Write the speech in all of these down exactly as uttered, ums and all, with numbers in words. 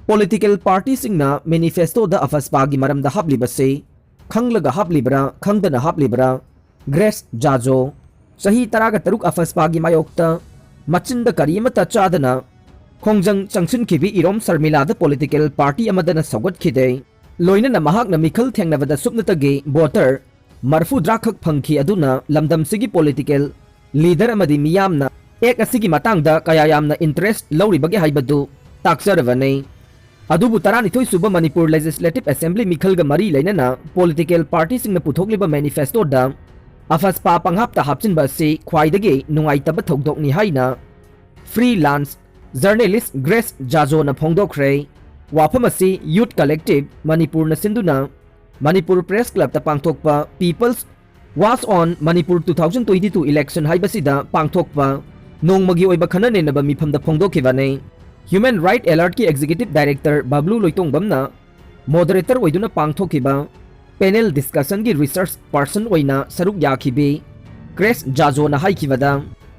Political ꯄꯥꯔꯇꯤꯁꯤꯡꯅ ꯃꯦꯅꯤꯐꯦꯁꯇꯣꯗ ꯑꯐꯁꯄꯥꯒꯤ ꯃꯔꯝꯗ ꯍꯥꯞꯂꯤꯕꯁꯤ ꯈꯪꯂꯒ ꯍꯥꯞꯂꯤꯕ꯭ꯔꯥ, ꯈꯪꯗꯅ ꯍꯥꯞꯂꯤꯕ꯭ꯔꯥ? Grace ꯖꯥꯖꯣ, ꯆꯍꯤ ꯇꯔꯥꯒ ꯇꯔꯨꯛ ꯑꯐꯁꯄꯥꯒꯤ ꯃꯥꯌꯣꯛꯇ ꯃꯆꯤꯟꯗ ꯀꯔꯤ ꯑꯃꯠꯇ ꯆꯥꯗꯅ ꯈꯣꯡꯖꯪ ꯆꯪꯁꯤꯟꯈꯤꯕꯤ ꯏꯔꯣꯝ ꯁꯔꯃꯤꯂꯥꯗ ꯄꯣꯂꯤꯇꯤꯀꯦꯜ ꯄꯥꯔꯇꯤ ꯑꯃꯗꯅ ꯁꯧꯒꯠꯈꯤꯗꯦ꯫ ꯂꯣꯏꯅꯅ ꯃꯍꯥꯛꯅ ꯃꯤꯈꯜ ꯊꯦꯡꯅꯕꯗ ꯁꯨꯞꯅꯇꯒꯤ ꯚꯣꯇꯔ ꯃꯔꯐꯨꯗ꯭ꯔꯥ ꯈꯛ ꯐꯪꯈꯤ꯫ ꯑꯗꯨꯅ ꯂꯝꯗꯝꯁꯤꯒꯤ ꯄꯣꯂꯤꯇꯤꯀꯦꯜ ꯂꯤꯗꯔ ꯑꯃꯗꯤ ꯃꯤꯌꯥꯝꯅ ꯑꯦꯛ ꯑꯁꯤꯒꯤ ꯃꯇꯥꯡꯗ ꯀꯌꯥ ꯌꯥꯝꯅ ꯏꯟꯇꯔꯦꯁ ꯂꯧꯔꯤꯕꯒꯦ ꯍꯥꯏꯕꯗꯨ ꯇꯥꯛꯆꯔꯕꯅꯤ꯫ ꯑꯗꯨꯕꯨ ꯇꯔꯥꯅꯤꯊꯣꯏ ꯁꯨꯕ ꯃꯅꯤꯄꯨꯔ ꯂꯦꯖꯤꯁꯂꯦꯇꯤꯚ ꯑꯦꯁꯦꯝꯕ꯭ꯂꯤ ꯃꯤꯈꯜꯒ ꯃꯔꯤ ꯂꯩꯅꯅ ꯄꯣꯂꯤꯇꯤꯀꯦꯜ ꯄꯥꯔꯇꯤꯁꯤꯡꯅ ꯄꯨꯊꯣꯛꯂꯤꯕ ꯃꯦꯅꯤꯐꯦꯁꯇꯣꯗ ꯑꯐꯁꯄꯥ ꯄꯪꯍꯥꯞꯇ ꯍꯥꯞꯆꯤꯟꯕ ꯑꯁꯤ ꯈ꯭ꯋꯥꯏꯗꯒꯤ ꯅꯨꯡꯉꯥꯏꯇꯕ ꯊꯧꯗꯣꯛꯅꯤ ꯍꯥꯏꯅ ꯐ꯭ꯔꯤ ꯂꯥꯟꯁ ꯖꯔꯅꯦꯂꯤꯁ ꯒ꯭ꯔꯦꯁ ꯖꯥꯖꯣꯅ ꯐꯣꯡꯗꯣꯛꯈ꯭ꯔꯦ꯫ ꯋꯥꯐꯝ ꯑꯁꯤ ꯌꯨꯠ ꯀꯂꯦꯛꯇꯤꯚ ꯃꯅꯤꯄꯨꯔꯅ ꯁꯤꯟꯗꯨꯅ ꯃꯅꯤꯄꯨꯔ ꯄ꯭ꯔꯦꯁ ꯀ꯭ꯂꯕꯇ ꯄꯥꯡꯊꯣꯛꯄ People's Voice on Manipur two thousand twenty-two election ꯍꯥꯏꯕꯁꯤꯗ ꯄꯥꯡꯊꯣꯛꯄ ꯅꯣꯡꯃꯒꯤ ꯑꯣꯏꯕ ꯈꯟꯅ ꯅꯩꯅꯕ ꯃꯤꯐꯝꯗ ꯐꯣꯡꯗꯣꯛꯈꯤꯕꯅꯤ꯫ Human right ꯑꯦꯂꯔꯠꯀꯤ executive director ꯕꯕ꯭ꯂꯨ ꯂꯣꯏꯇꯣꯡꯕꯝꯅ moderator ꯑꯣꯏꯗꯨꯅ ꯄꯥꯡꯊꯣꯛꯈꯤꯕ ꯄꯦꯅꯦꯜ ꯗꯤꯁꯀꯁꯟꯒꯤ ꯔꯤꯁꯔꯆ ꯄꯥꯔꯁꯟ ꯑꯣꯏꯅ ꯁꯔꯨꯛ ꯌꯥꯈꯤꯕꯤ ꯒ꯭ꯔꯦꯁ ꯖꯥꯖꯣꯅ ꯍꯥꯏꯈꯤꯕꯗ,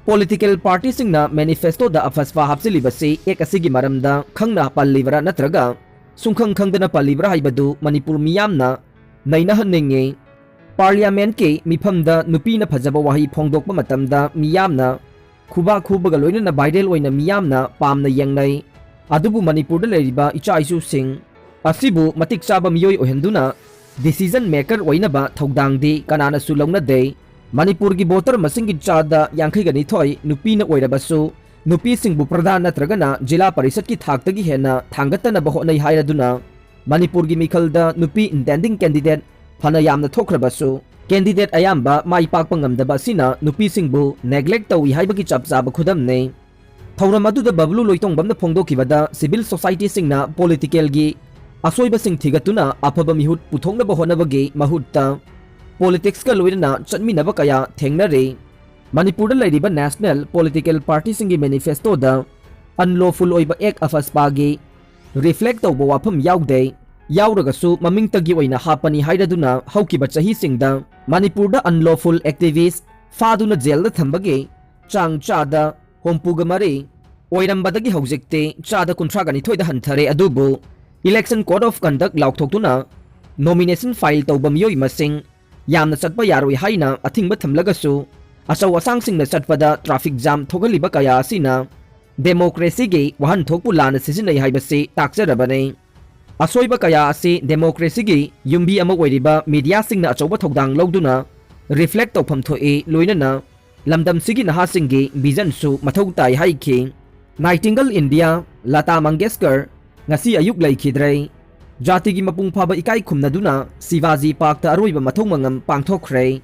ꯄꯣꯂꯤꯇꯤꯀꯦꯜ ꯄꯥꯔꯇꯤꯁꯤꯡꯅ ꯃꯦꯅꯤꯐꯦꯁꯇꯣꯗ ꯑꯐꯁꯄꯥ ꯍꯥꯞꯆꯤꯜꯂꯤꯕꯁꯤ ꯑꯦꯛ ꯑꯁꯤꯒꯤ ꯃꯔꯝꯗ ꯈꯪꯅ ꯄꯜꯂꯤꯕ꯭ꯔꯥ ꯅꯠꯇ꯭ꯔꯒ ꯁꯨꯡꯈꯪ ꯈꯪꯗꯅ ꯄꯜꯂꯤꯕ꯭ꯔꯥ ꯍꯥꯏꯕꯗꯨ ꯃꯅꯤꯄꯨꯔ ꯃꯤꯌꯥꯝꯅ ꯅꯩꯅꯍꯟꯅꯤꯡꯉꯤ꯫ ꯄꯥꯔꯂꯤꯌꯥꯃꯦꯟꯠꯀꯤ ꯃꯤꯐꯝꯗ ꯅꯨꯄꯤꯅ ꯐꯖꯕ ꯋꯥꯍꯩ ꯐꯣꯡꯗꯣꯛꯄ ꯃꯇꯝꯗ ꯃꯤꯌꯥꯝꯅ ꯈꯨꯕꯥꯛ ꯈꯨꯕꯒ ꯂꯣꯏꯅꯅ ꯚꯥꯏꯔꯦꯜ ꯑꯣꯏꯅ ꯃꯤꯌꯥꯝꯅ ꯄꯥꯝꯅ ꯌꯦꯡꯅꯩ꯫ ꯑꯗꯨꯕꯨ ꯃꯅꯤꯄꯨꯔꯗ ꯂꯩꯔꯤꯕ ꯏꯆꯥ ꯏꯁꯨꯁꯤꯡ ꯑꯁꯤꯕꯨ ꯃꯇꯤꯛ ꯆꯥꯕ ꯃꯤꯑꯣꯏ ꯑꯣꯏꯍꯟꯗꯨꯅ ꯗꯤꯁꯤꯖꯟ ꯃꯦꯀꯔ ꯑꯣꯏꯅꯕ ꯊꯧꯗꯥꯡꯗꯤ ꯀꯅꯥꯅꯁꯨ ꯂꯧꯅꯗꯦ꯫ ꯃꯅꯤꯄꯨꯔꯒꯤ ꯚꯣꯇꯔ ꯃꯁꯤꯡꯒꯤ ꯆꯥꯗ ꯌꯥꯡꯈꯩꯒ ꯅꯤꯊꯣꯏ ꯅꯨꯄꯤꯅ ꯑꯣꯏꯔꯕꯁꯨ, ꯅꯨꯄꯤꯁꯤꯡꯕꯨ ꯄ꯭ꯔꯙꯥꯟ ꯅꯠꯇ꯭ꯔꯒꯅ ꯖꯤꯂꯥ ꯄꯔꯤꯁꯠꯀꯤ ꯊꯥꯛꯇꯒꯤ ꯍꯦꯟꯅ ꯊꯥꯡꯒꯠꯇꯅꯕ ꯍꯣꯠꯅꯩ ꯍꯥꯏꯔꯗꯨꯅ, ꯃꯅꯤꯄꯨꯔꯒꯤ ꯃꯤꯈꯜꯗ ꯅꯨꯄꯤ ꯏꯟꯇꯦꯟꯗꯤꯡ ꯀꯦꯟꯗꯤꯗꯦꯠ ꯐꯅ ꯌꯥꯝꯅ ꯊꯣꯛꯈ꯭ꯔꯕꯁꯨ, ꯀꯦꯟꯗꯤꯗꯦꯠ ꯑꯌꯥꯝꯕ ꯃꯥꯏ ꯄꯥꯛꯄ ꯉꯝꯗꯕ ꯑꯁꯤꯅ ꯅꯨꯄꯤꯁꯤꯡꯕꯨ ꯅꯦꯒ꯭ꯂꯦꯛ ꯇꯧꯏ ꯍꯥꯏꯕꯒꯤ ꯆꯞ ꯆꯥꯕ ꯈꯨꯗꯝꯅꯤ꯫ ꯊꯧꯔꯝ ꯑꯗꯨꯗ ꯕꯕ꯭ꯂꯨ ꯂꯣꯏꯇꯣꯡꯕꯝꯅ ꯐꯣꯡꯗꯣꯛꯈꯤꯕꯗ, ꯁꯤꯚꯤꯜ ꯁꯣꯁꯥꯏꯇꯤꯁꯤꯡꯅ ꯄꯣꯂꯤꯇꯤꯀꯦꯜꯒꯤ ꯑꯁꯣꯏꯕꯁꯤꯡ ꯊꯤꯒꯠꯇꯨꯅ ꯑꯐꯕ ꯃꯤꯍꯨꯠ ꯄꯨꯊꯣꯛꯅꯕ ꯍꯣꯠꯅꯕꯒꯤ ꯃꯍꯨꯠꯇ ꯄꯣꯂꯤꯇꯤꯛꯁꯀ ꯂꯣꯏꯅꯅ ꯆꯠꯃꯤꯟꯅꯕ ꯀꯌꯥ ꯊꯦꯡꯅꯔꯦ꯫ ꯃꯅꯤꯄꯨꯔꯗ ꯂꯩꯔꯤꯕ ꯅꯦꯁꯅꯦꯜ ꯄꯣꯂꯤꯇꯤꯀꯦꯜ ꯄꯥꯔꯇꯤꯁꯤꯡꯒꯤ ꯃꯦꯅꯤꯐꯦꯁꯇꯣꯗ ꯑꯟꯂꯣꯐꯨꯜ ꯑꯣꯏꯕ ꯑꯦꯛ ꯑꯐꯁꯄꯥꯒꯤ ꯔꯤꯐ꯭ꯂꯦꯛ ꯇꯧꯕ ꯋꯥꯐꯝ ꯌꯥꯎꯗꯦ꯫ ꯌꯥꯎꯔꯒꯁꯨ ꯃꯃꯤꯡꯇꯒꯤ ꯑꯣꯏꯅ ꯍꯥꯞꯄꯅꯤ ꯍꯥꯏꯔꯗꯨꯅ ꯍꯧꯈꯤꯕ ꯆꯍꯤꯁꯤꯡꯗ ꯃꯅꯤꯄꯨꯔꯗ ꯑꯟꯂꯣꯐꯨꯜ ꯑꯦꯛꯇꯤꯚꯤꯁ ꯐꯥꯗꯨꯅ ꯖꯦꯜꯗ ꯊꯝꯕꯒꯤ ꯆꯥꯡ ꯆꯥꯗ ꯍꯨꯝꯐꯨꯒ ꯃꯔꯤ ꯑꯣꯏꯔꯝꯕꯗꯒꯤ ꯍꯧꯖꯤꯛꯇꯤ ꯆꯥꯗ ꯀꯨꯟꯊ꯭ꯔꯥꯒ ꯅꯤꯊꯣꯏꯗ ꯍꯟꯊꯔꯦ꯫ ꯑꯗꯨꯕꯨ Election Code of Conduct ꯂꯥꯎꯊꯣꯛꯇꯨꯅ nomination file ꯇꯧꯕ ꯃꯤꯑꯣꯏ ꯃꯁꯤꯡ ꯌꯥꯝꯅ ꯆꯠꯄ ꯌꯥꯔꯣꯏ ꯍꯥꯏꯅ ꯑꯊꯤꯡꯕ ꯊꯝꯂꯒꯁꯨ, ꯑꯆꯧ ꯑꯁꯥꯡꯁꯤꯡꯅ ꯆꯠꯄꯗ traffic jam ꯊꯣꯛꯍꯜꯂꯤꯕ ꯀꯌꯥ ꯑꯁꯤꯅ democracyꯒꯤ ꯋꯥꯍꯟꯊꯣꯛꯄꯨ ꯂꯥꯟꯅ ꯁꯤꯖꯤꯟꯅꯩ ꯍꯥꯏꯕꯁꯤ ꯇꯥꯛꯆꯔꯕꯅꯤ꯫ ꯑꯁꯣꯏꯕ ꯀꯌꯥ ꯑꯁꯤ democracyꯒꯤ ꯌꯨꯝꯕꯤ ꯑꯃ ꯑꯣꯏꯔꯤꯕ mediaꯁꯤꯡꯅ ꯑꯆꯧꯕ ꯊꯧꯗꯥꯡ ꯂꯧꯗꯨꯅ reflect ꯇꯧꯐꯝ ꯊꯣꯛꯏ, ꯂꯣꯏꯅꯅ ꯂꯝꯗꯝꯁꯤꯒꯤ ꯅꯍꯥꯁꯤꯡꯒꯤ visionꯁꯨ ꯃꯊꯧ ꯇꯥꯏ ꯍꯥꯏꯈꯤ꯫ Nightingale India, ꯂꯇꯥ ꯃꯪꯒꯦꯁꯀꯔ ꯉꯁꯤ ꯑꯌꯨꯛ ꯂꯩꯈꯤꯗ꯭ꯔꯦ꯫ ꯖꯥꯇꯤꯒꯤ ꯃꯄꯨꯡ ꯐꯥꯕ ꯏꯀꯥꯏ ꯈꯨꯝꯅꯗꯨꯅ ꯁꯤꯕꯥꯖꯤ ꯄꯥꯔꯛꯇ ꯑꯔꯣꯏꯕ ꯃꯊꯧ ꯃꯉꯝ ꯄꯥꯡꯊꯣꯛꯈ꯭ꯔꯦ꯫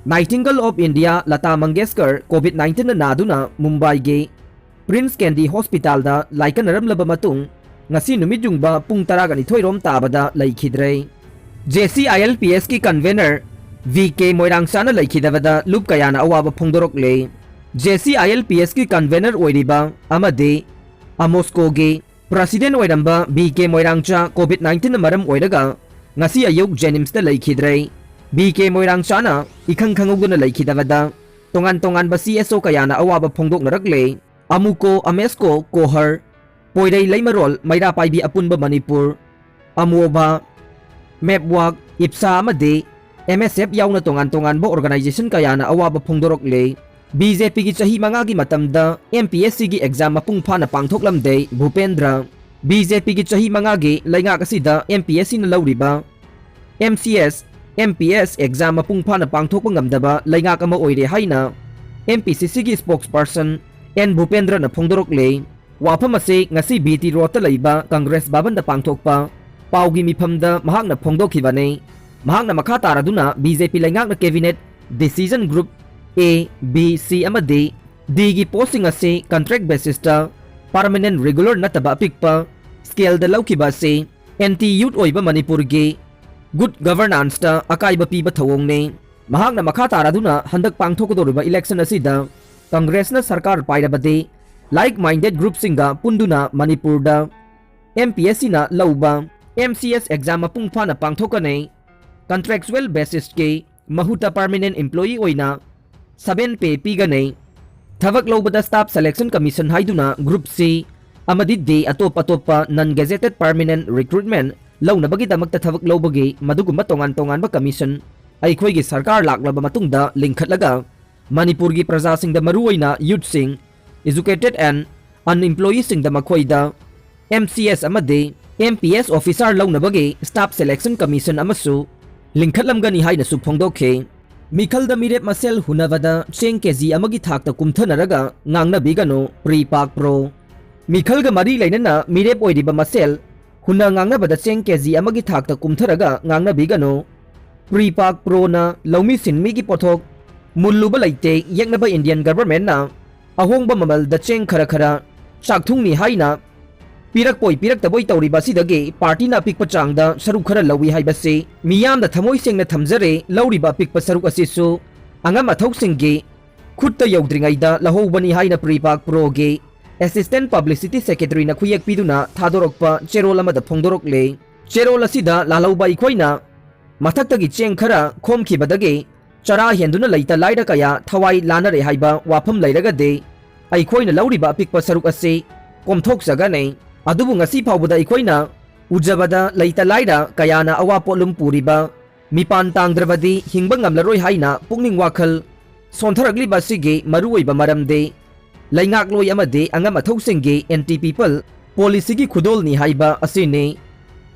Nightingale of India Lata Mangeshkar COVID nineteenꯅ ꯅꯥꯗꯨꯅ ꯃꯨꯝꯕꯥꯏꯒꯤ Prince Candy Hospitalꯗ ꯂꯥꯏꯀꯠꯅꯔꯝꯂꯕ ꯃꯇꯨꯡ, ꯉꯁꯤ ꯅꯨꯃꯤꯠ ꯌꯨꯡꯕ ꯄꯨꯡ ꯇꯔꯥꯒ ꯅꯤꯊꯣꯏ ꯔꯣꯝ ꯇꯥꯕꯗ ꯂꯩꯈꯤꯗ꯭ꯔꯦ꯫ JCILPSꯀꯤ convener VK ꯃꯣꯏꯔꯥꯡꯆꯥꯅ ꯂꯩꯈꯤꯗꯕꯗ ꯂꯨꯞ ꯀꯌꯥꯅ ꯑꯋꯥꯕ ꯐꯣꯡꯗꯣꯔꯛꯂꯦ꯫ JCILPSꯀꯤ convener ꯑꯣꯏꯔꯤꯕ ꯑꯃꯗꯤ ꯑꯃꯣꯁꯀꯣꯒꯤ president ꯑꯣꯏꯔꯝꯕ VK ꯃꯣꯏꯔꯥꯡꯆꯥ COVID nineteenꯅ ꯃꯔꯝ ꯑꯣꯏꯔꯒ ꯉꯁꯤ ꯑꯌꯨꯛ JNIMSꯇ ꯂꯩꯈꯤꯗ꯭ꯔꯦ꯫ VK ꯃꯣꯏꯔꯥꯡꯆꯥꯅ ꯏꯈꯪ ꯈꯪꯍꯧꯗꯅ ꯂꯩꯈꯤꯗꯕꯗ ꯇꯣꯉꯥꯟ ꯇꯣꯉꯥꯟꯕ CSO ꯀꯌꯥꯅ ꯑꯋꯥꯕ ꯐꯣꯡꯗꯣꯛꯅꯔꯛꯂꯦ꯫ ꯑꯃꯨꯀꯣ, ꯑꯃꯦꯁꯀꯣ, ꯀꯣꯍꯔ, ꯄꯣꯏꯔꯩ ꯂꯩꯃꯔꯣꯜ, ꯃꯩꯔꯥ ꯄꯥꯏꯕꯤ ꯑꯄꯨꯟꯕ ꯃꯅꯤꯄꯨꯔ, ꯑꯃꯣꯕꯥ, ꯃꯦꯞꯋꯥꯛ, ꯏꯞꯁꯥ ꯑꯃꯗꯤ MSF ꯌꯥꯎꯅ ꯇꯣꯉꯥꯟ ꯇꯣꯉꯥꯟꯕ organization ꯀꯌꯥꯅ ꯑꯋꯥꯕ ꯐꯣꯡꯗꯣꯔꯛꯂꯦ꯫ BJPꯒꯤ ꯆꯍꯤ ꯃꯉꯥꯒꯤ ꯃꯇꯝꯗ MPSCꯒꯤ exam ꯃꯄꯨꯡ ꯐꯥꯅ ꯄꯥꯡꯊꯣꯛꯂꯝꯗꯦ ꯚꯨꯄꯦꯟꯗ꯭ꯔ꯫ BJPꯒꯤ ꯆꯍꯤ ꯃꯉꯥꯒꯤ ꯂꯩꯉꯥꯛ ꯑꯁꯤꯗ MPSCꯅ ꯂꯧꯔꯤꯕ MCS, MPS exam ꯃꯄꯨꯡ ꯐꯥꯅ ꯄꯥꯡꯊꯣꯛꯄ ꯉꯝꯗꯕ ꯂꯩꯉꯥꯛ ꯑꯃ ꯑꯣꯏꯔꯦ ꯍꯥꯏꯅ MPCCꯒꯤ spokesperson N ꯚꯨꯄꯦꯟꯗ꯭ꯔꯅ ꯐꯣꯡꯗꯣꯔꯛꯂꯦ꯫ ꯋꯥꯐꯝ ꯑꯁꯤ ꯉꯁꯤ BT Roadꯇ ꯂꯩꯕ Congress ꯚꯕꯟꯗ ꯄꯥꯡꯊꯣꯛꯄ ꯄꯥꯎꯒꯤ ꯃꯤꯐꯝꯗ ꯃꯍꯥꯛꯅ ꯐꯣꯡꯗꯣꯛꯈꯤꯕꯅꯤ꯫ ꯃꯍꯥꯛꯅ ꯃꯈꯥ ꯇꯥꯔꯗꯨꯅ BJP ꯂꯩꯉꯥꯛꯅ cabinet decision group A, B, C ꯑꯃꯗꯤ Dꯒꯤ postꯁꯤꯡ ꯑꯁꯤ contract basisꯇ permanent regular ꯅꯠꯇꯕ ꯑꯄꯤꯛꯄ scaleꯗ ꯂꯧꯈꯤꯕ ꯑꯁꯤ anti youth ꯑꯣꯏꯕ ꯃꯅꯤꯄꯨꯔꯒꯤ good governanceta ꯑꯀꯥꯏꯕ ꯄꯤꯕ ꯊꯧꯑꯣꯡꯅꯤ꯫ ꯃꯍꯥꯛꯅ ꯃꯈꯥ ꯇꯥꯔꯗꯨꯅ ꯍꯟꯗꯛ ꯄꯥꯡꯊꯣꯛꯀꯗꯧꯔꯤꯕ election ꯑꯁꯤꯗ Congressꯅ ꯁꯔꯀꯥꯔ ꯄꯥꯏꯔꯕꯗꯤ like minded groupꯁꯤꯡꯒ ꯄꯨꯟꯗꯨꯅ ꯃꯅꯤꯄꯨꯔꯗ MPSCꯅ ꯂꯧꯕ MCS exam ꯃꯄꯨꯡ ꯐꯥꯅ ꯄꯥꯡꯊꯣꯛꯀꯅꯤ꯫ Contractual basisꯀꯤ ꯃꯍꯨꯠꯇ permanent employee ꯑꯣꯏꯅ seven pay ꯄꯤꯒꯅꯤ꯫ ꯊꯕꯛ ꯂꯧꯕꯗ staff selection commission ꯍꯥꯏꯗꯨꯅ group C ꯑꯃꯗꯤ D ꯑꯇꯣꯞ ꯑꯇꯣꯞꯄ non gazetted permanent recruitment ꯂꯧꯅꯕꯒꯤꯗꯃꯛꯇ ꯊꯕꯛ ꯂꯧꯕꯒꯤ ꯃꯗꯨꯒꯨꯝꯕ ꯇꯣꯉꯥꯟ ꯇꯣꯉꯥꯟꯕ commission ꯑꯩꯈꯣꯏꯒꯤ ꯁꯔꯀꯥꯔ ꯂꯥꯛꯂꯕ ꯃꯇꯨꯡꯗ ꯂꯤꯡꯈꯠꯂꯒ ꯃꯅꯤꯄꯨꯔꯒꯤ ꯄ꯭ꯔꯖꯥꯁꯤꯡꯗ, ꯃꯔꯨꯑꯣꯏꯅ youthꯁꯤꯡ, educated and unemployedꯁꯤꯡꯗ ꯃꯈꯣꯏꯗ M C S ꯑꯃꯗꯤ M P S officer ꯂꯧꯅꯕꯒꯤ staff selection commission ꯑꯃꯁꯨ ꯂꯤꯡꯈꯠꯂꯝꯒꯅꯤ ꯍꯥꯏꯅꯁꯨ ꯐꯣꯡꯗꯣꯛꯈꯤ꯫ ꯃꯤꯈꯜꯗ ꯃꯤꯔꯦꯞ ꯃꯁꯦꯜ ꯍꯨꯟꯅꯕꯗ ꯆꯦꯡ ꯀꯦꯖꯤ ꯑꯃꯒꯤ ꯊꯥꯛꯇ ꯀꯨꯝꯊꯅꯔꯒ ꯉꯥꯡꯅꯕꯤꯒꯅꯨ, PREPAK Pro꯫ ꯃꯤꯈꯜꯒ ꯃꯔꯤ ꯂꯩꯅꯅ ꯃꯤꯔꯦꯞ ꯑꯣꯏꯔꯤꯕ ꯃꯁꯦꯜ ꯍꯨꯟꯅ ꯉꯥꯡꯅꯕꯗ ꯆꯦꯡ ꯀꯦꯖꯤ ꯑꯃꯒꯤ ꯊꯥꯛꯇ ꯀꯨꯝꯊꯔꯒ ꯉꯥꯡꯅꯕꯤꯒꯅꯨ, PREPAK Proꯅ ꯂꯧꯃꯤ ꯁꯤꯟꯃꯤꯒꯤ ꯄꯣꯠꯊꯣꯛ ꯃꯨꯜꯂꯨꯕ ꯂꯩꯇꯦ ꯌꯦꯛꯅꯕ Indian governmentꯅ ꯑꯍꯣꯡꯕ ꯃꯃꯜꯗ ꯆꯦꯡ ꯈꯔ ꯈꯔ ꯆꯥꯛꯊꯨꯡꯅꯤ ꯍꯥꯏꯅ ꯄꯤꯔꯛꯄꯣꯏ ꯄꯤꯔꯛꯇꯕꯣꯏ ꯇꯧꯔꯤꯕ ꯑꯁꯤꯗꯒꯤ ꯄꯥꯔꯇꯤꯅ ꯑꯄꯤꯛꯄ ꯆꯥꯡꯗ ꯁꯔꯨꯛ ꯈꯔ ꯂꯧꯏ ꯍꯥꯏꯕꯁꯤ ꯃꯤꯌꯥꯝꯅ ꯊꯃꯣꯏ ꯁꯦꯡꯅ ꯊꯝꯖꯔꯦ꯫ ꯂꯧꯔꯤꯕ ꯑꯄꯤꯛꯄ ꯁꯔꯨꯛ ꯑꯁꯤꯁꯨ ꯑꯉꯝ ꯑꯊꯧꯁꯤꯡꯒꯤ ꯈꯨꯠꯇ ꯌꯧꯗ꯭ꯔꯤꯉꯩꯗ ꯂꯧꯍꯧꯕꯅꯤ ꯍꯥꯏꯅ PREPAK Proꯒꯤ Assistant Publicity Secretaryꯅ ꯈꯨꯌꯦꯛ ꯄꯤꯗꯨꯅ ꯊꯥꯗꯣꯔꯛꯄ ꯆꯦꯔꯣꯜ ꯑꯃꯗ ꯐꯣꯡꯗꯣꯔꯛꯂꯦ꯫ ꯆꯦꯔꯣꯜ ꯑꯁꯤꯗ ꯂꯥꯜꯍꯧꯕ ꯑꯩꯈꯣꯏꯅ ꯃꯊꯛꯇꯒꯤ ꯆꯦꯡ ꯈꯔ ꯈꯣꯝꯈꯤꯕꯗꯒꯤ ꯆꯔꯥ ꯍꯦꯟꯗꯨꯅ ꯂꯩꯇ ꯂꯥꯏꯔ ꯀꯌꯥ ꯊꯋꯥꯏ ꯂꯥꯟꯅꯔꯦ ꯍꯥꯏꯕ ꯋꯥꯐꯝ ꯂꯩꯔꯒꯗꯤ ꯑꯩꯈꯣꯏꯅ ꯂꯧꯔꯤꯕ ꯑꯄꯤꯛꯄ ꯁꯔꯨꯛ ꯑꯁꯤ ꯀꯣꯝꯊꯣꯛꯆꯒꯅꯤ꯫ ꯑꯗꯨꯕꯨ ꯉꯁꯤ ꯐꯥꯎꯕꯗ ꯑꯩꯈꯣꯏꯅ ꯎꯖꯕꯗ ꯂꯩꯇ ꯂꯥꯏꯔ ꯀꯌꯥꯅ ꯑꯋꯥ ꯄꯣꯠꯂꯨꯝ ꯄꯨꯔꯤꯕ ꯃꯤꯄꯥꯟ ꯇꯥꯡꯗ꯭ꯔꯕꯗꯤ ꯍꯤꯡꯕ ꯉꯝꯂꯔꯣꯏ ꯍꯥꯏꯅ ꯄꯨꯛꯅꯤꯡ ꯋꯥꯈꯜ ꯁꯣꯟꯊꯔꯛꯂꯤꯕ ꯑꯁꯤꯒꯤ ꯃꯔꯨꯑꯣꯏꯕ ꯃꯔꯝꯗꯤ ꯂꯩꯉꯥꯛꯂꯣꯏ ꯑꯃꯗꯤ ꯑꯉꯝ ꯑꯊꯧꯁꯤꯡꯒꯤ anti people policyꯒꯤ ꯈꯨꯗꯣꯜꯅꯤ ꯍꯥꯏꯕ ꯑꯁꯤꯅꯤ꯫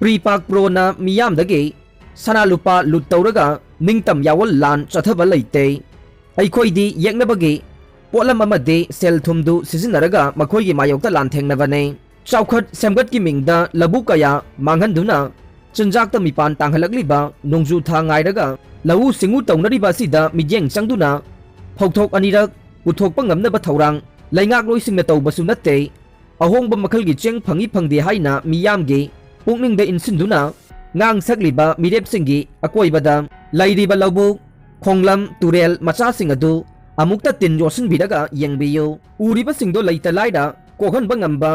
PREPAK Proꯅ ꯃꯤꯌꯥꯝꯗꯒꯤ ꯁꯅꯥ ꯂꯨꯄꯥ ꯂꯨꯠ ꯇꯧꯔꯒ ꯅꯤꯡꯇꯝ ꯌꯥꯋꯜ ꯂꯥꯟ ꯆꯠꯊꯕ ꯂꯩꯇꯦ꯫ ꯑꯩꯈꯣꯏꯗꯤ ꯌꯦꯛꯅꯕꯒꯤ ꯄꯣꯠꯂꯝ ꯑꯃꯗꯤ ꯁꯦꯜ ꯊꯨꯝꯗꯨ ꯁꯤꯖꯤꯟꯅꯔꯒ ꯃꯈꯣꯏꯒꯤ ꯃꯥꯌꯣꯛꯇ ꯂꯥꯟꯊꯦꯡꯅꯕꯅꯤ꯫ ꯆꯥꯎꯈꯠ ꯁꯦꯝꯒꯠꯀꯤ ꯃꯤꯡꯗ ꯂꯧꯕꯨꯛ ꯀꯌꯥ ꯃꯥꯡꯍꯟꯗꯨꯅ ꯆꯤꯟꯖꯥꯛꯇ ꯃꯤꯄꯥꯟ ꯇꯥꯡꯍꯜꯂꯛꯂꯤꯕ ꯅꯣꯡꯖꯨ ꯊꯥ ꯉꯥꯏꯔꯒ ꯂꯧꯎ ꯁꯤꯡꯎ ꯇꯧꯅꯔꯤꯕ ꯑꯁꯤꯗ ꯃꯤꯠꯌꯦꯡ ꯆꯪꯗꯨꯅ ꯐꯧꯊꯣꯛ ꯑꯅꯤꯔꯛ ꯄꯨꯊꯣꯛꯄ ꯉꯝꯅꯕ ꯊꯧꯔꯥꯡ ꯂꯩꯉꯥꯛꯂꯣꯏꯁꯤꯡꯅ ꯇꯧꯕꯁꯨ ꯅꯠꯇꯦ꯫ ꯑꯍꯣꯡꯕ ꯃꯈꯜꯒꯤ ꯆꯦꯡ ꯐꯪꯏ ꯐꯪꯗꯦ ꯍꯥꯏꯅ ꯃꯤꯌꯥꯝꯒꯤ ꯄꯨꯛꯅꯤꯡꯗ ꯏꯟꯁꯤꯟꯗꯨꯅ ꯉꯥꯡ ꯁꯛꯂꯤꯕ ꯃꯤꯔꯦꯞꯁꯤꯡꯒꯤ ꯑꯀꯣꯏꯕꯗ ꯂꯩꯔꯤꯕ ꯂꯧꯕꯨꯛ, ꯈꯣꯡꯂꯝ, ꯇꯨꯔꯦꯜ ꯃꯆꯥꯁꯤꯡ ꯑꯗꯨ ꯑꯃꯨꯛꯇ ꯇꯤꯟ ꯌꯣꯠꯁꯤꯟꯕꯤꯔꯒ ꯌꯦꯡꯕꯤꯌꯨ꯫ ꯎꯔꯤꯕꯁꯤꯡꯗꯣ ꯂꯩꯇ ꯂꯥꯏꯔ ꯀꯣꯛꯍꯟꯕ ꯉꯝꯕ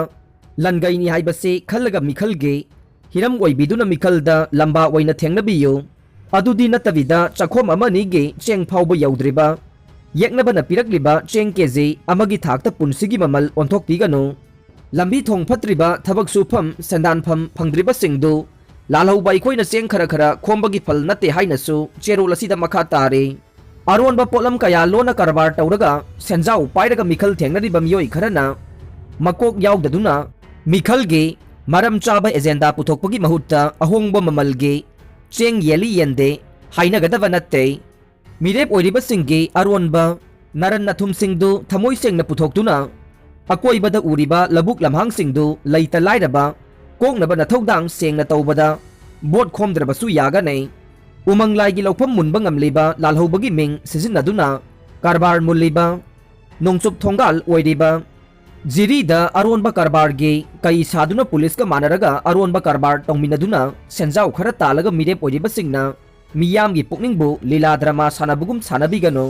ꯂꯟꯒꯩꯅꯤ ꯍꯥꯏꯕꯁꯤ ꯈꯜꯂꯒ ꯃꯤꯈꯜꯒꯤ ꯍꯤꯔꯝ ꯑꯣꯏꯕꯤꯗꯨꯅ ꯃꯤꯈꯜꯗ ꯂꯝꯕꯥ ꯑꯣꯏꯅ ꯊꯦꯡꯅꯕꯤꯌꯨ꯫ ꯑꯗꯨꯗꯤ ꯅꯠꯇꯕꯤꯗ ꯆꯥꯛꯈꯣꯝ ꯑꯃꯅꯤꯒꯤ ꯆꯦꯡ ꯐꯥꯎꯕ ꯌꯧꯗ꯭ꯔꯤꯕ ꯌꯦꯛꯅꯕꯅ ꯄꯤꯔꯛꯂꯤꯕ ꯆꯦꯡ ꯀꯦꯖꯤ ꯑꯃꯒꯤ ꯊꯥꯛꯇ ꯄꯨꯟꯁꯤꯒꯤ ꯃꯃꯜ ꯑꯣꯟꯊꯣꯛꯄꯤꯒꯅꯨ꯫ ꯂꯝꯕꯤ ꯊꯣꯡ ꯐꯠꯇ꯭ꯔꯤꯕ, ꯊꯕꯛ ꯁꯨꯐꯝ, ꯁꯦꯟꯗꯥꯟꯐꯝ ꯐꯪꯗ꯭ꯔꯤꯕꯁꯤꯡꯗꯨ ꯂꯥꯜꯍꯧꯕ ꯑꯩꯈꯣꯏꯅ ꯆꯦꯡ ꯈꯔ ꯈꯔ ꯈꯣꯝꯕꯒꯤ ꯐꯜ ꯅꯠꯇꯦ ꯍꯥꯏꯅꯁꯨ ꯆꯦꯔꯣꯜ ꯑꯁꯤꯗ ꯃꯈꯥ ꯇꯥꯔꯤ꯫ ꯑꯔꯣꯟꯕ ꯄꯣꯠꯂꯝ ꯀꯌꯥ ꯂꯣꯟꯅ ꯀꯔꯕꯥꯔ ꯇꯧꯔꯒ ꯁꯦꯟꯖꯥꯎ ꯄꯥꯏꯔꯒ ꯃꯤꯈꯜ ꯊꯦꯡꯅꯔꯤꯕ ꯃꯤꯑꯣꯏ ꯈꯔꯅ ꯃꯀꯣꯛ ꯌꯥꯎꯗꯗꯨꯅ ꯃꯤꯈꯜꯒꯤ ꯃꯔꯝ ꯆꯥꯕ ꯑꯦꯖꯦꯟꯗꯥ ꯄꯨꯊꯣꯛꯄꯒꯤ ꯃꯍꯨꯠꯇ ꯑꯍꯣꯡꯕ ꯃꯃꯜꯒꯤ ꯆꯦꯡ ꯌꯦꯜꯂꯤ ꯌꯦꯟꯗꯦ ꯍꯥꯏꯅꯒꯗꯕ ꯅꯠꯇꯦ꯫ ꯃꯤꯔꯦꯞ ꯑꯣꯏꯔꯤꯕꯁꯤꯡꯒꯤ ꯑꯔꯣꯟꯕ ꯅꯔꯟ ꯅꯊꯨꯝꯁꯤꯡꯗꯨ ꯊꯃꯣꯏ ꯁꯦꯡꯅ ꯄꯨꯊꯣꯛꯇꯨꯅ ꯑꯀꯣꯏꯕꯗ ꯎꯔꯤꯕ ꯂꯧꯕꯨꯛ ꯂꯝꯍꯥꯡꯁꯤꯡꯗꯨ ꯂꯩꯇ ꯂꯥꯏꯔꯕ ꯀꯣꯛꯅꯕ ꯅꯊꯧꯗꯥꯡ ꯁꯦꯡꯅ ꯇꯧꯕꯗ ꯚꯣꯠ ꯈꯣꯝꯗ꯭ꯔꯕꯁꯨ ꯌꯥꯒꯅꯤ꯫ ꯎꯃꯪ ꯂꯥꯏꯒꯤ ꯂꯧꯐꯝ ꯃꯨꯟꯕ ꯉꯝꯂꯤꯕ ꯂꯥꯜꯍꯧꯕꯒꯤ ꯃꯤꯡ ꯁꯤꯖꯤꯟꯅꯗꯨꯅ ꯀꯔꯕꯥꯔ ꯃꯨꯜꯂꯤꯕ, ꯅꯣꯡꯆꯨꯞ ꯊꯣꯡꯒꯥꯜ ꯑꯣꯏꯔꯤꯕ ꯖꯤꯔꯤꯗ ꯑꯔꯣꯟꯕ ꯀꯔꯕꯥꯔꯒꯤ ꯀꯩ ꯁꯥꯗꯨꯅ ꯄꯨꯂꯤꯁꯀ ꯃꯥꯟꯅꯔꯒ ꯑꯔꯣꯟꯕ ꯀꯔꯕꯥꯔ ꯇꯧꯃꯤꯟꯅꯗꯨꯅ ꯁꯦꯟꯖꯥꯎ ꯈꯔ ꯇꯥꯜꯂꯒ ꯃꯤꯔꯦꯞ ꯑꯣꯏꯔꯤꯕꯁꯤꯡꯅ ꯃꯤꯌꯥꯝꯒꯤ ꯄꯨꯛꯅꯤꯡꯕꯨ ꯂꯤꯂꯥ ꯗ꯭ꯔꯃꯥ ꯁꯥꯟꯅꯕꯒꯨꯝ ꯁꯥꯟꯅꯕꯤꯒꯅꯨ꯫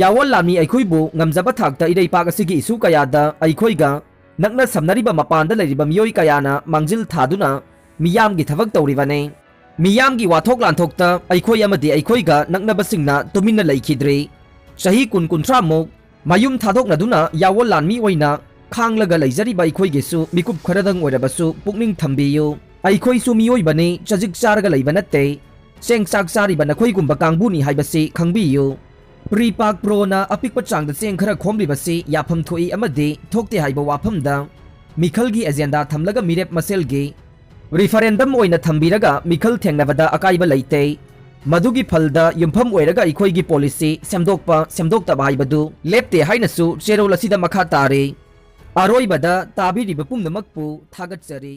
ꯌꯥꯑꯣꯟ ꯂꯥꯟꯃꯤ ꯑꯩꯈꯣꯏꯕꯨ ꯉꯝꯖꯕ ꯊꯥꯛꯇ ꯏꯔꯩꯄꯥꯛ ꯑꯁꯤꯒꯤ ꯏꯁꯨ ꯀꯌꯥꯗ ꯑꯩꯈꯣꯏꯒ ꯅꯛꯅ ꯁꯝꯅꯔꯤꯕ ꯃꯄꯥꯟꯗ ꯂꯩꯔꯤꯕ ꯃꯤꯑꯣꯏ ꯀꯌꯥꯅ ꯃꯥꯡꯖꯤꯜ ꯊꯥꯗꯨꯅ ꯃꯤꯌꯥꯝꯒꯤ ꯊꯕꯛ ꯇꯧꯔꯤꯕꯅꯤ꯫ ꯃꯤꯌꯥꯝꯒꯤ ꯋꯥꯊꯣꯛ ꯂꯥꯟꯊꯣꯛꯇ ꯑꯩꯈꯣꯏ ꯑꯃꯗꯤ ꯑꯩꯈꯣꯏꯒ ꯅꯛꯅꯕꯁꯤꯡꯅ ꯇꯨꯃꯤꯟꯅ ꯂꯩꯈꯤꯗ꯭ꯔꯤ꯫ ꯆꯍꯤ ꯀꯨꯟ ꯀꯨꯟꯊ꯭ꯔꯥꯃꯨꯛ ꯃꯌꯨꯝ ꯊꯥꯗꯣꯛꯅꯗꯨꯅ ꯌꯥꯑꯣꯟ ꯂꯥꯟꯃꯤ ꯑꯣꯏꯅ ꯈꯥꯡꯂꯒ ꯂꯩꯖꯔꯤꯕ ꯑꯩꯈꯣꯏꯒꯤꯁꯨ ꯃꯤꯀꯨꯞ ꯈꯔꯗꯪ ꯑꯣꯏꯔꯕꯁꯨ ꯄꯨꯛꯅꯤꯡ ꯊꯝꯕꯤꯌꯨ꯫ ꯑꯩꯈꯣꯏꯁꯨ ꯃꯤꯑꯣꯏꯕꯅꯤ, ꯆꯖꯤꯛ ꯆꯥꯔꯒ ꯂꯩꯕ ꯅꯠꯇꯦ꯫ ꯆꯦꯡ ꯆꯥꯛ ꯆꯥꯔꯤꯕ ꯅꯈꯣꯏꯒꯨꯝꯕ ꯀꯥꯡꯕꯨꯅꯤ ꯍꯥꯏꯕꯁꯤ ꯈꯪꯕꯤꯌꯨ꯫ ꯄ꯭ꯔꯤꯄꯥꯛ ꯄ꯭ꯔꯣꯅ ꯑꯄꯤꯛꯄ ꯆꯥꯡꯗ ꯆꯦꯡ ꯈꯔ ꯈꯣꯝꯂꯤꯕꯁꯤ ꯌꯥꯐꯝ ꯊꯣꯛꯏ ꯑꯃꯗꯤ ꯊꯣꯛꯇꯦ ꯍꯥꯏꯕ ꯋꯥꯐꯝꯗ ꯃꯤꯈꯜꯒꯤ ꯑꯦꯖꯦꯟꯗꯥ ꯊꯝꯂꯒ ꯃꯤꯔꯦꯞ ꯃꯁꯦꯜꯒꯤ ꯔꯤꯐꯔꯦꯟꯗꯝ ꯑꯣꯏꯅ ꯊꯝꯕꯤꯔꯒ ꯃꯤꯈꯜ ꯊꯦꯡꯅꯕꯗ ꯑꯀꯥꯏꯕ ꯂꯩꯇꯦ꯫ ꯃꯗꯨꯒꯤ ꯐꯜꯗ ꯌꯨꯝꯐꯝ ꯑꯣꯏꯔꯒ ꯑꯩꯈꯣꯏꯒꯤ ꯄꯣꯂꯤꯁꯤ ꯁꯦꯝꯗꯣꯛꯄ ꯁꯦꯝꯗꯣꯛꯇꯕ ꯍꯥꯏꯕꯗꯨ ꯂꯦꯞꯇꯦ ꯍꯥꯏꯅꯁꯨ ꯆꯦꯔꯣꯜ ꯑꯁꯤꯗ ꯃꯈꯥ ꯇꯥꯔꯤ꯫ ꯑꯔꯣꯏꯕꯗ ꯇꯥꯕꯤꯔꯤꯕ ꯄꯨꯝꯅꯃꯛꯄꯨ ꯊꯥꯒꯠꯆꯔꯤ꯫